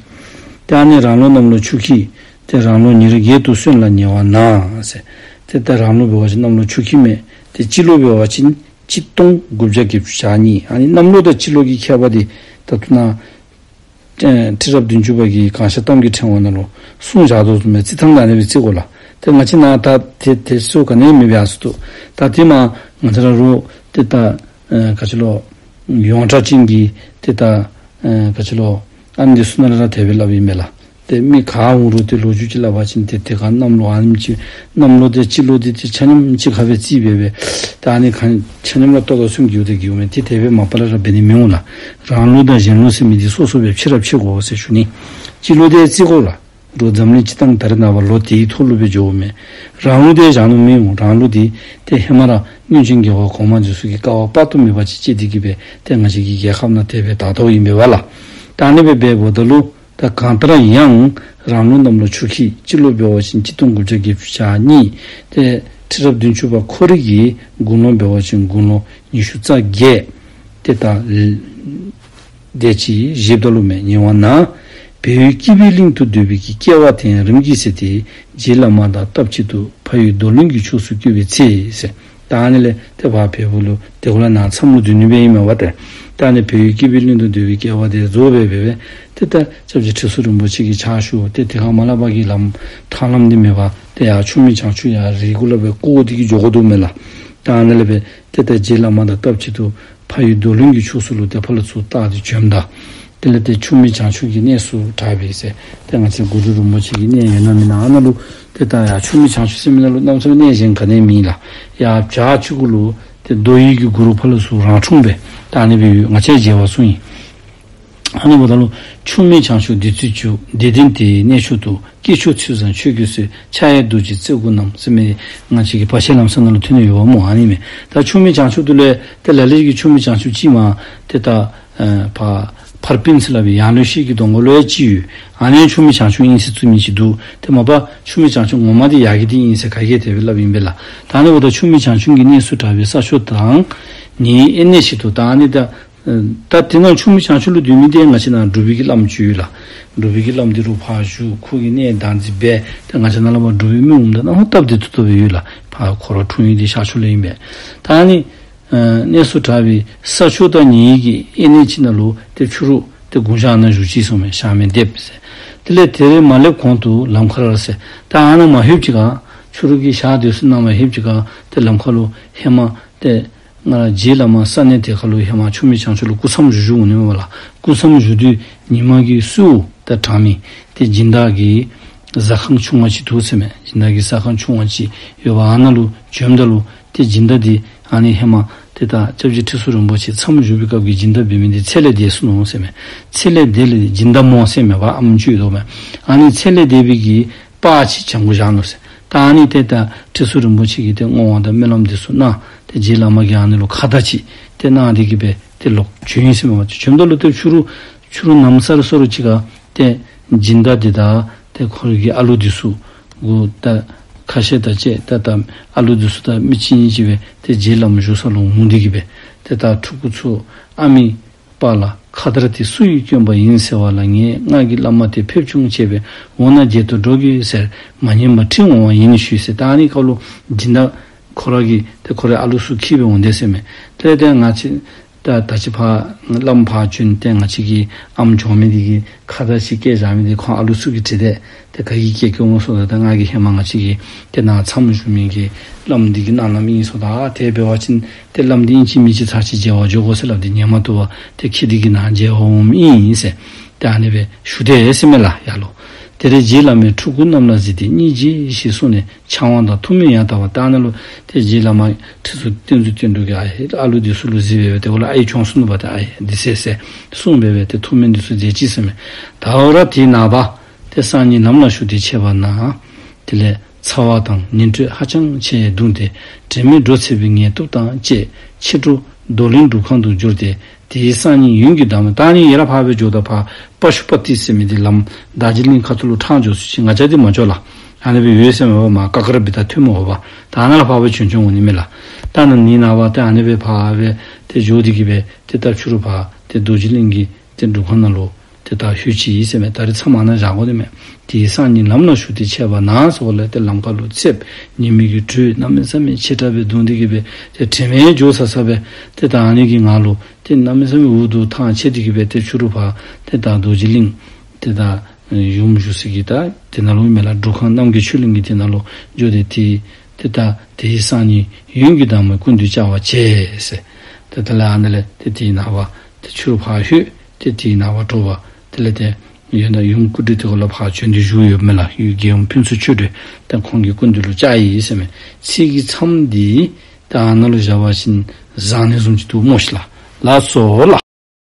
ཏེ་ཨ་ནི་རང་ལུགས་གནམ་ལོ་ཆུ་ཁྱི། ཏེ་རང་ལུགས་ཉེར་བརྒྱད་དུ་སོན་ལ་ཉེ་བར་ན་ཟེར། ཏེ་ད་རང་ལུགས་འབད་བ་ཅིན་གནམ་ལོ་ཆུ་ཁྱི་མས། ཏེ་སྤྱི་ལོ་འབད་བ་ཅིན་གཅིག་སྟོང་དགུ་བརྒྱ་བརྒྱད་ཅུ་གྱ་གཉིས། ཨ་ནི་གནམ་ལོ་དང་སྤྱི་ལོ་གི་ཁྱད་པར་འདི་ད་ལྟོ་ནཱ་ཨེ་ཁྲི་རབས་བདུན་ཅུ་པ་གིས་གངས་ཤར་གཏམ་གྱི་ཕྲེང་བ་ནང་ལུ་གསུངས་བཞག་དོ་བཟུམ་སྦེ་རྩིས་ཐངས་ད་ཨ་ནི་སྦེ་རྩི་དགོ་ལགས། ཏེ་ང་བཅས་ནཱ་ད་ཏེ་དེ་ཚུ་ག་ནི་མེད་པའི་ཨ་སུ་ཏོ། ད་དེ་མ་ང་བཅས་ར་རུ་ཏེ་ད་ཨེ་ག་ཅི་ལོ་ཡོངས་གྲགས་ཅན་གྱི་ཏེ་ད་ ཨེ་ག་ཅི་ལོ། ཨ་ནི་འདི་ཚུ་ནང་ར་དེ་སྦེ་སླབ་ཨིན་མས་ལགས། ཏེ་མི་ག་འོང་རུང་ཏེ་ལོ་རྒྱུས་ཅིག་སླབ་པ་ཅིན་ཏེ་དེ་ཁར་གནམ་ལོ་ཨ་ནེམ་ཅིག་གནམ་ལོ་དེ་སྤྱི་ལོ་དེ་ཏེ་ཆ་མཉམ་གཅིག་ཁར་སྦེ་རྩིས་འབད་སྦེ། ད་ཨ་ནི་ཁར་ཆ་མཉམ་ལུ་ལྟོ་ལྟོ་སེམས་འགྱུར་ཏེ་འགྱུརཝ་མས། ཏེ་དེ་སྦེ་མ་པ་ལས་ར་འབད་ནི་མི་འོང་ལགས། རང་ལུགས་དང་གཞན་ལུགས་ཟེར་མི་འདི་སོ་སོ་སྦེ་ཕྱེ་ར་ཕྱེ་དགོ་ཟེར་ཞུ་ནི། སྤྱི་ལོ་དེ་རྩིས་དགོ་ལགས། འབྲུག་འཛམ་གླིང་སྤྱི་བཏང་ད་རེས་ནངས་པ་ལོ་དེའི་ཐོག་ལུ་སྦེ་འགྱོཝ་མས། རང་ལུགས་དེ་བཞག་ནི་མི་འོང་། རང་ལུགས་དེ་ཏེ་ཧེ་མ་ར་སྔོན་བྱོན་རྒྱལ་བ་གོང་མ་འདི་ཚུ་གིས་དཀའ་བ་དཔག་ཏུ་མེད་པ་ཅིག་སྤྱད་དེ་གི་སྦེ་ཏེ་ང་བཅས་ཀྱི་རྒྱལ་ཁབ་ནང་དེ་སྦེ་དར་དོ་ཨིན་པས་ལགས། ད་ཨ་ནི་སྦེ་འབདཝ་ད་ལུ་ད་གང་ལྟར་ཡང་རང་ལུགས་གནམ་ལོ་ཆུ་ཁྱི་སྤྱི་ལོ་འབད་བ་ཅིན་གཅིག་སྟོང་དགུ་བརྒྱ་བརྒྱད་ཅུ་གྱ་གཉིས། ཏེ་ཁྲི་རབས་བདུན་ཅུ་པ་ཁོ་རའི་གི་དགུང་ལོ་འབད་བ་ཅིན་དགུང་ལོ་ཉི་ཤུ་རྩ་བརྒྱད། ཏེ་ད་དེ་ཅིག་བཞེསཔ་ད་ལུ་མས། ཉེ་བ་ན། བལ་ཡུལ་སྐྱིད་པའི་གླིང་དུ་སྡོད་པའི་གི་སྐལ་བ་དེ་ཡང་རིམ་གྱིས་ཟད་དེ། རྗེ་བླ་མ་དང་སྟབས་གཅིག་ཏུ་ཕ་ཡུལ་རྡོར་གླིང་གི་ཕྱོགས་སུ་བསྐྱོད་པའི་ཚེ་ཟེར། ད་ཨ་ནི་ལས་ཏེ་ཕར་བལ་པོ་ལུ་ཏེ་གོ་ལ་ནཱ་མཚམས་ལུ་སྡོད་ནི་སྦེ་ཨིན་མས་པ་ཏེ། ད་ཨ་ནི་བལ་ཡུལ་སྐྱིད་པའི་གླིང་དུ་སྡོད་པའི་སྐལ་བ་དེ་རྫོགས་སྦེ་འབད་སྦེ་ཏེ་ད་སྐྱབས་རྗེ་ཁྲི་ཟུར་རིན་པོ་ཆེ་གིས་ཕྱག་ཞུ་སྟེ་དེ་ཁར་མ་ལྷག་པ་གི་ལམ་ཐར་ལམ་འདི་མེད་པར་ཏེ་ཡར་ཆུ་སྨད་བྱང་ཆུབ་ཡར་རི་གུ་ལུ་སྦེ་བསྐོར་ཏེ་གི་འགྱོ་དགོ་དོ་མས་ལགས། ད་ཨ་ནི་ལས་སྦེ་ཏེ་ད་རྗེ་བླ་མ་དང་སྟབས་གཅིག་ཏུ་ཕ་ཡུལ་རྡོར་གླིང་གི་ཕྱོགས་སུ་ལུ་ཏེ་ཕར་ལུ་ཚུར་བལྟ་སྟེ་བྱོནམ་ད། དེ་ལས་ཏེ་ཆུ་སྨད་བྱང་ཆུབ་ཀྱི་གནས་སུ་གྲགས་པས་ཟེར། ཏེ་ང་བཅས་གུ་རུ་རིན་པོ་ཆེ་གི་གནས་ཡོད་ན་མེད་ན་ཨ་ནཱ་ལུ་ཏེ་ད་ཡར་ཆུ་སྨད་བྱང་ཆུབ་ཟེར་མི་ནང་ལུ་གནམ་མེད་ས་མེད་གནས་གཞན་ག་ནི་མེད་ལགས། ཡར་བྱག་ཅིག་གུ་ལུ་ཏེ་རྡོ་ཡི་གི་གུ་རུ་ཕར་ལུ་ཚུར་རང་འཁྲུངས་སྦེ་ད་ཨ་ནི་སྦེ་ཡོད། ང་བཅས་མཇལ་བར་སོང་ཡི། ཨ་ནི་འབདཝ་ད་ལུ་ཆུ་སྨད་བྱང་ཆུབ་བདུད་རྩིའི་ཆུ། བདེ་ལྡན་དེ་ཡི་གནས་མཆོག་ཏུ། སྐྱེས་མཆོག་ཚུལ་བཟང་ཆོས་ཀྱི་སྲོལ། ཕྱག་གཡས་རྡོ་རྗེ་རྩེ་དགུ་བསྣམས་ཟེར་མི་ང་བཅས་ཀྱི་བར་ཆད་ལམ་སེལ་ནང་ལུ་ཐོན་ནི་ཡོདཔ་སྨོ། ཨ་ནི་མས། ད་ཆུ་སྨད་བྱང་ཆུབ་འདི་ལུ་ཏེ་ལ་ལུ་གིས་ཆུ་སྨད་བྱང་ཆུབ་ཅིག་མ་ཏེ་ད་ཨེ་ཕར་ཕར་པིན་ཟེར་སླབ་པའི་ཡང་ལེ་ཤོད་ཀྱི་གདོང་ཁ་ལུ་ཡང་ཅིག་ཡོད། ཨ་ནི་ཆུ་སྨད་བྱང་ཆུབ་ཨིན་ཟེར་བཙུགས་མི་ཅིག་འདུག། ཏེ་མ་པ་ཆུ་སྨད་བྱང་ཆུབ་ངོ་མ་འདི་ཡར་གི་འདི་ཨིན་ཟེར་ག་གིས་དེ་སྦེ་སླབ་ཨིན་པས་ལགས། ད་ཨ་ནི་འབདཝ་ད་ཆུ་སྨད་བྱང་ཆུབ་ཀྱི་གནས་སུ་གྲགས་པའི་ས་ཕྱོགས་དང་ཉེ་བའི་དབེན་གནས་ཤིག་ཏུ། ད་ཨ་ནི་ད་ད་དེ་ནང་ཆུ་སྨད་བྱང་ཆུབ་ལུ་སྡོད་མི་འདི་ང་བཅས་ནཱ་འབྲུག་པའི་གི་བླམ་ཅིག་ཡོད་ལགས། འབྲུག་པའི་གི་བླམ་འདི་རུ་ཕར་བཞུགས་ཁོ་གིས་གནས་བདག་འཛིན་འབད། ཏེ་ང་བཅས་ནཱ་ལས་ཕར་འབྲུག་པའི་མི་འོངམ་ད་ནཱ་ཧོ་སྟབས་བདེ་ཏོག་ཏོ་སྦེ་ཡོད་ལགས། ཕར་ཁོ་ར་འཁྲུངས་ཡུལ་འདི་ཤར་ཕྱོགས་ལུ་ཨིན་པས། ད་ཨ་ནི་ཨ་གནས་སུ་གྲགས་པའི་ས་ཕྱོགས་དང་ཉེ་བའི་གི་དབེན་གནས་ཅིག་ནང་ལུ་ཏེ་ཕྱི་རུ་ཏེ་དགུང་ཞག་ནང་བཞུགས་ཅི་གསུངས་མས། ཞག་མི་འདེབས་ཟེར། དེ་ལས་དེར་མ་སླེབས་གོང་དུ་ལམ་ཁར་ཟེར། ད་ཨ་ནཱ་མ་ལྷོདཔ་ཅིག་ཁར་ཕྱི་རུ་གི་ཞག་དེ་ཚུ་ནང་མ་ལྷོདཔ་ཅིག་ཁར་ཏེ་ལམ་ཁར་ལུ་ཧེ་མ་ཏེ་ང་ར་རྗེ་བླ་མ་ས་གནས་དེ་ཁར་ལུ་ཧེ་མ་ཆུ་སྨད་བྱང་ཆུབ་ལུ་སྐུ་མཚམས་བཞུགས་བཞུགསཔ་འོང་ནི་མས་པ་ལགས། སྐུ་མཚམས་བཞུགས་དུས་ཉི་མ་གི་གསོལཝ་ད་དྲང་མི་ཏེ་སྦྱིན་བདག་གི་ཟ་ཁང་ཆུང་བ་ཅིག་འདུག་ཟེར་མས། སྦྱིན་བདག་གི་ཟ་ཁང་ཆུང་བ་ཅིག་ཡོད་པ། ཨ་ནཱ་ལུ་བྱོནམ་ད་ལུ་ཏེ་སྦྱིན་བདག་འདི་ཨ་ནི་ཧེ་མ་ཏེ་ད་སྐྱབས་རྗེ་ཁྲི་ཟུར་རིན་པོ་ཆེ་མཚམས་བཞུགས་པའི་སྐབས་ཀྱི་སྦྱིན་བདག་འབད་མི་འདི་ཚེ་ལས་འདས་སོ་ནུག་ཟེར་མས། ཚེ་ལས་འདས་ལས་སྦྱིན་བདག་མོ་ཟེར་མས་པ། ཨམ་ཅིག་ཡོདཔ་མས། ཨ་ནི་ཚེ་ལས་འདས་པའི་གི་པར་ཅིག་བྱང་ཁུག་བཞག་ནུག་ཟེར། ད་ཨ་ནི་ཏེ་ད་ཁྲི་ཟུར་རིན་པོ་ཆེ་གིས་ཏེ་བསྔོ་བ་དང་སྨོན་ལམ་འདི་ཚུ་གནང་། ཏེ་རྗེ་བླ་མ་གིས་ཨ་ནི་ལུ་ཁ་བརྡ་ཅིག་ཏེ་གནང་སྟེ་གི་སྦེ་ཏེ་ལོག་བྱོན་ཡི་ཟེར་མས་པ། བྱོནམ་ད་ལུ་ཏེ་ཕྱི་རུ་ཕྱི་རུ་ནམ་གསར་སོ་རུ་ཅིག་ཁར་ཏེ་སྦྱིན་བདག་འདི་དང་ཏེ་ཁོ་རའི་གི་ཨ་ལུ་འདི་ཚུ་གུ་ད་ཁ་ཤས་དང་བཅས་ད་ད་ཨ་ལུ་འདི་ཚུ་དང་མི་གཅིག་གཉིས་ཅིག་སྦེ་ཏེ་རྗེ་བླ་མ་བཞུགས་ས་ལུ་འོང་སྟེ་གི་སྦེ་ཏེ་ད་ཕྲུ་གུ་ཚུ་ཨ་མའི་པཱ་ལགས་ཁ་དར་དེ་སུ་ཡིས་བསྐྱོན་པ་ཡིན་ཟེར་བ་ལ། ངེད་ང་གི་བླ་མ་དེ་ཕེབས་བྱུང་བྱས་པས་འོ་ན་བརྗེད་དུ་འགྲོ་གི་ཟེར་མ་ཉན་པར་ཁྲིད་འོང་བ་ཡིན་ཞུས་ཟེར། ད་ཨ་ནི་སྐབས་ལུ་སྦྱིན་བདག་ཁོ་ར་གིས་ཏེ་ཁོ་རའི་ཨ་ལུ་ཚུ་འཁྱིད་སྦེ་འོང་དེས་ཟེར་མས། ཏེ་ཏེ་ང་བཅས་ད་ད་ཅི་ཕར་བླམ་ཕར་བྱོན་ཏེ་ང་བཅས་ཀྱི་ཨམ་བྱོན་མི་འདི་གིས་ཁ་བརྡ་ཅིག་བསྐྱལ་བཞག་མི་འདི་ཁོང་ཨ་ལུ་ཚུ་གིས་དྲིས་ཏེ་ཏེ་ག་གིས་བསྐྱལ་བསྐྱལཝ་སྨོ་ཟེརཝ་ད་ཏེ་ང་གིས་ཧེ་མ་ང་བཅས་ཀྱི་ཏེ་ནཱ་མཚམས་བཞུགས་མི་གི་བླམ་འདི་གིས་གནང་གནངམ་ཨིན་ཟེརཝ་ད། དེ་འབད་བ་ཅིན་ཏེ་བླམ་འདི་ཨིན་ཅི་མིན་ཅི་ཚར་ཅིག་མཇལ་བར་འགྱོ་དགོ་ཟེར་སླབ་སྟེ་ཉན་མ་བཏུབ་པར་ཏེ་འཁྱིད་དེ་གི་ནཱ་མཇལ་བར་འོངམ་ཨིན་ཟེར། ཏེ་ཨ་ནི་སྦེ་ཞུ་དེས་ཟེར་མས་ལགས་ཡར་ལུ། དེར་རྗེ་བླ་མས་ཕྲུ་གུ་རྣམས་ལ་གཟིགས་ཏེ་སྙིང་རྗེ་ཞེས་གསུངས་ནས་ཕྱག་དབང་དང་ཐུགས་སྨོན་ཡང་དག་པ། ད་ཨ་ནཱ་ལུ་ཏེ་རྗེ་བླ་མ་ཁྲི་ཟུར་བསྟན་འཛིན་བསྟན་འགྲོ་གིས་ཨ་ཡེ་ཨ་ལུ་འདི་ཚུ་ལུ་གཟིགས་སྦེ་སྦེ་ཏེ་འོ་ལགས་ཨའི་བྱོན་སོ་ནུག་པ་ཏེ་ཨ་ཡེ་འདི་ཟེར་ཟེར་གསུངས་སྦེ་སྦེ་ཏེ་ཐུགས་སྨོན་འདི་ཚུ་མཛད་ཅི་ཟེར་མས། ད་ཨོ་ར་དེའི་ནངས་པ་ཏེ་སང་ཉིན་ལམ་ལ་ཞུགས་ཏེ་ཆས་པ་ན། དེ་ལས་ཚ་བ་དང་ཉིན་དྲོད་ཧ་ཅང་ཆེ་གདུངས་ཏེ་དྲན་མེད་འགྲོ་ཚད་པའི་ངལ་དུབ་དང་བཅས་ཕྱི་དྲོ་རྡོར་གླིང་སྒྲུབ་ཁང་དུ་འབྱོར་ཏེ་དེའི་སང་ཉིན་ཡུན་གྱི་བདག་མོ། ད་ཨ་ནི་ཡར་ཕར་སྦེ་འགྱོཝ་ད་ཕར་པ་ཤུ་པ་ཏི་ཟེར་མི་འདི་ལམ་རྡོ་རྗེ་གླིང་ཁ་ཐུག་ལུ་འཕྲང་འགྱོ་ས་ཅིག་ང་བཅས་འདི་མ་འགྱོ་ལགས། ཨ་ནི་སྦེ་ཡོད་ཟེར་མས་པ། མར་ཀ་ཀ་ར་བི་ད་ཐོན་མི་འོང་པ། ད་ཨ་ནཱ་ལས་ཕར་སྦེ་བྱོན་བྱོནམ་འོང་ནི་མས་ལགས། ད་ཨ་ནཱ་ནི་ནངས་པ་ཏེ་ཨ་ནི་སྦེ་ཕར་སྦེ་ཏེ་འགྱོ་སྟེ་གི་སྦེ་ཏེ་ད་ཕྱི་རུ་ཕར་ཏེ་རྡོ་རྗེ་གླིང་གི་ཏེ་སྒྲུབ་ཁང་ནང་ལུ་ཏེ་ད་ལྷོད་ཅི་ཟེར་མས། ད་རེས་མཚམས་ཨ་ནཱ་བཞག་དགོ་ནི་མས། དེའི་སང་ཉིན་ལམ་ལ་ཞུགས་ཏེ་ཆས་པ་ན་ཟེརཝ་ལས་ཏེ་ལམ་ཁ་ལུ་ཚདཔ་ཉི་མའི་གི་དྲོད་གནམ་མེད་ས་མེད་ཆེ་དྲགས་སྦེ་གདུངས་ཏེ་གི་སྦེ་ཏེ་དྲན་མེད་འགྱོ་ས་ས་སྦེ་ཏེ་ད་ཨ་ནི་གི་ངང་ལུ་ཏེ་གནམ་མེད་ས་མེད་འུ་སྡུག་ཐང་ཆད་དེ་གི་སྦེ་ཏེ་ཕྱི་རུ་ཕར་ཏེ་ད་རྡོ་རྗེ་གླིང་ཏེ་ད་ཡུམ་བཞུགས་ས་གི་ད་དེ་ནང་ལུ་མས་ལགས། སྒྲུབ་ཁང་རྣམ་རྒྱལ་ཆོས་གླིང་གི་དེ་ནང་ལུ་འགྱོ་སྟེ་ཏེ་ཏེ་ད་དེའི་སང་ཉིན་ཡུན་གྱི་བདག་མོའི་སྐུ་མདུན་བཅར་བར་བྱས་ཟེར། ཏེ་དེ་ལས་ཨ་ནཱ་ལས་ཏེ་དེའི་ནངས་པ་ཏེ་ཕྱི་རུ་ཕར་ལྷོད། ཏེ་དེའི་ནངས་པ་དྲོ་པ་དེ་ལས་ཏེ་ཡོན་ཏན་ཡུམ་སྐུ་དྲིན་དེ་གུ་ལུ་ཕར་བྱོན་ཏེ་བཞུགས་ཡོདཔ་མས་ལགས། ཡུལ་རྒྱལ་ཡུམ་ཕུན་ཚོགས་ཆོས་སྒྲོན་ཏེ་ཁོང་གི་སྐུ་མདུན་ལུ་བཅར་ཡི་ཟེར་མས། ཚིག་གི་མཚམས་འདི་ད་ཨ་ནཱ་ལུ་བཞག་པ་ཅིན་བཟང་ནི་བཟུམ་ཅིག་འདུག་སྨོ་ཤིག་ལགས། ལགས་སོ་ལགས།